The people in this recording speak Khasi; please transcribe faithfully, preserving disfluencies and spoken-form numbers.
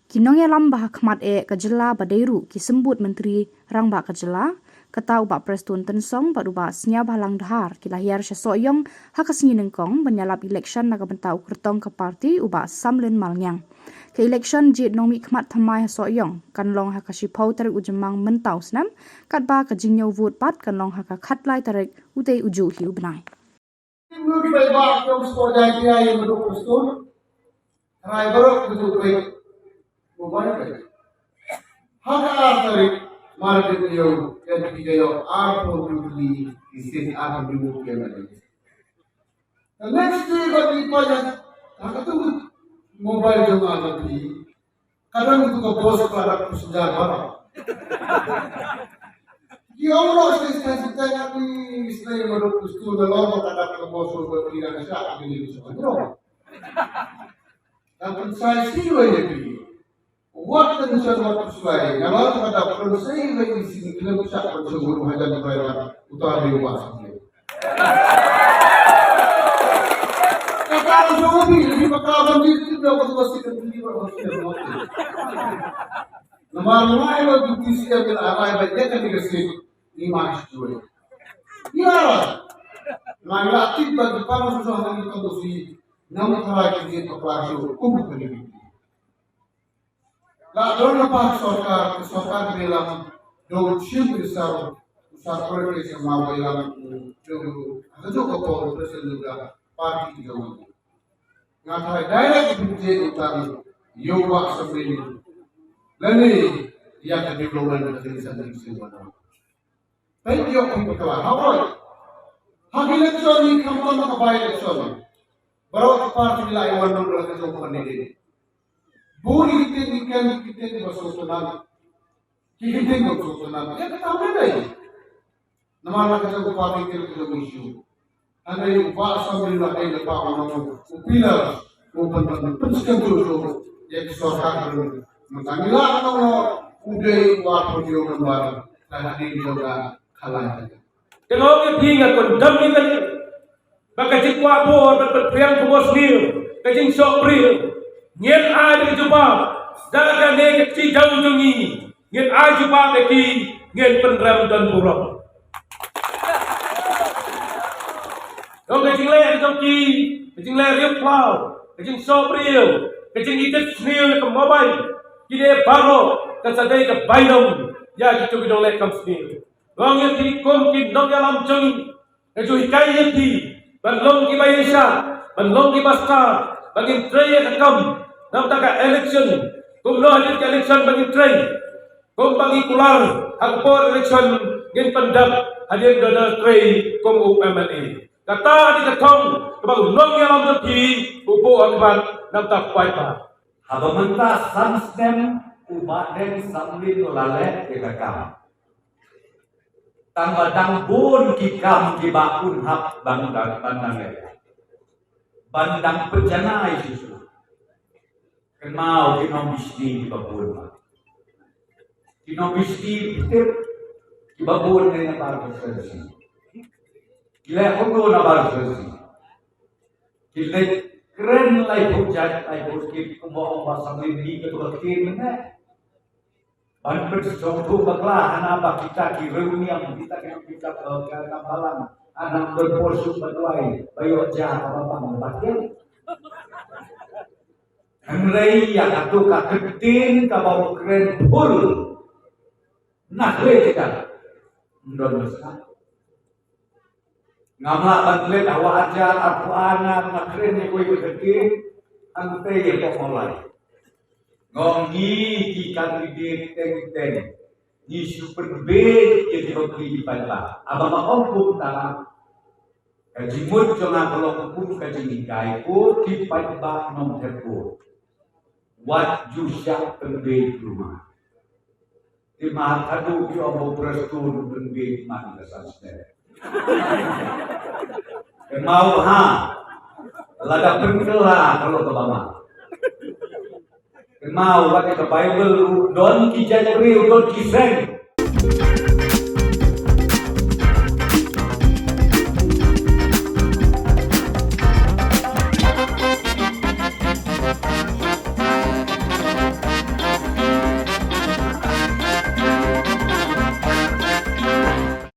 Ki nongïalam ba ha khmat eh ka jylla ba dei ruh ki symbud myntri rangbah ka jylla, kata u Bah Prestone Tynsong bad u Bah Sniawbhalang Dhar ki la hiar sha Sohiong ha ka sngi nyngkong ban ïalap election na ka bynta u kyrtong ka party u Bah Samlin Malngiang. Ka election jied nongmihkhmat thymmai ha Sohiong kan long ha ka shiphew tarik u Jymmang mynta u snem, katba ka jingñiew vote pat kan long ha ka khatlai tarik u dei u juh hi u bnai. Lut bai ba jong sport jai pia ye madu kustur. Rai barok kutu bai. Mobile bai. Haka ar tarik mar de yo ya pi yo ar pon tu li isin ar pon tu ki na. The next day ba di pa ya haka tu mobile jong ar pi. Kadang tu ka bos ka dak passenger barak. Ki ong lo stai stai stai ngati stai madok pustu na lo ka dak ka bos ro ba ti na sha ni ni so ro. Ka pun sai si lo ye pi. Wat kan sa wat puslai na lo ka dak pun sai lo ni si ni kena pusak pun so guru hajan bai la utar ni wa si. Ka ka so bi ni ba ka ban ni ti da ko si kan ni ba ko si. Namar ngai lo duty siang ki la arai ba ïa kane ka seat ni ma shuh. Ïa. Ngai la tip ba ki pang susah ngai ka dosi. Nam tharai ki jin ka pang shuh kum ka ni. La don na pa sorkar, sorkar bilang dong shim ki sar, sar kore ki sama bilang dong ka jok ka pol president juga party jong. Nga tharai direct budget utang ïa u Bah Samlin. Lane ïa ka development ka dei sa dei sing wana. Thank you, people. Hawai. Ha ki election ni kam tam ka by election. Baroh ka party la ïa wan nong la ka jong candidate. Bun ki tin ki ken ki tin ba so tanan. Ki tin ba so tanan. Ïa ka tam dei. Namar la ka jong ka party ka jong issue. Hynrei u Bah Samlin la dei la pa u nong u pillar u pyn pyn pyn skem tu tu ïa ki sorkar mynta ngi la nong u dei u ar phew hynñiew member ka hadien jong ka khalai. Te long ïa phi nga condemn ïa kane ba ka jingkwah bor ban pynpriang ka mosniew ka jingshoh briew. Ngin ai da ka jubab da kane ka jingdaw jong ngi. Ngin ai jubab ïa ki, ngin pynrem don burom. Dong ka jingleh jong ki, ka jingleh riewkhlaw, ka jingshoh briew, ka jingitip sniew ïa ka mobile. Kine baroh ka sa dei ka bainong ïa kito ki nongleh kam sniew. Dong ïa ki kum ki nongïalam jong ngi. Ka ju hikai ïa phi ban long kiba ïaishah, ban long kiba stad, ban ngin trei ïa ka kam. Namar ka election kumno hadien ka election ban ngin trei. Kumba ngi kular ha ka por election ngin pyndep hadien da trei kum u M L A. Kata dei ka thong kaba u nongïalam jong phi u buh ha khmat namar paidbah. Haba mynta san snem u Bah Deng Samlin u la leh ïa ka kam. Tang ba dang bun ki kam kiba un hap ban dang ban dang leh. Ban dang pynjanai shisha. Kynmaw ki nongbishni kiba bun ba. Ki nongbishni tip kiba bun ne na bar konstituensi. Ki leh kumno na bar konstituensi. Ki leh kren laiphew jait laiphew skim kumba ong Bah Samlin ni ka tu ka ktien mynne. Ban pynsngewthuh bakla hana ba kita ki riewniam kita ki kita ka ka balang hana ym don por shuh ba duwai ba ïoh ja kaba pang ba tieng. Hynrei ïa katu ka ktien kaba u kren phul na khlei kita. Ym don masa. Ngam lah ban klet ha wa ajar arphew ar nga kren ïa kawei ka ktien hangtei ïa ka online. Nga ong ngi ki candidate teng teng ngi shu pynbeit ïa ki bapli ki paidbah. Haba nga ong kumta ka jingmut jong nga ka long kum ka jinghikai ko ki paidbah nongthep ko. Wat ju shah pynbeit ruh ma. Te ma haduh ki ong ba u Prestone u pynbeit man ka san snem. Kynmaw ha lada pynkylla ka long kaba ma. Kynmaw wat ïa ka Baibl ruh don ki jaitbynriew don ki seng.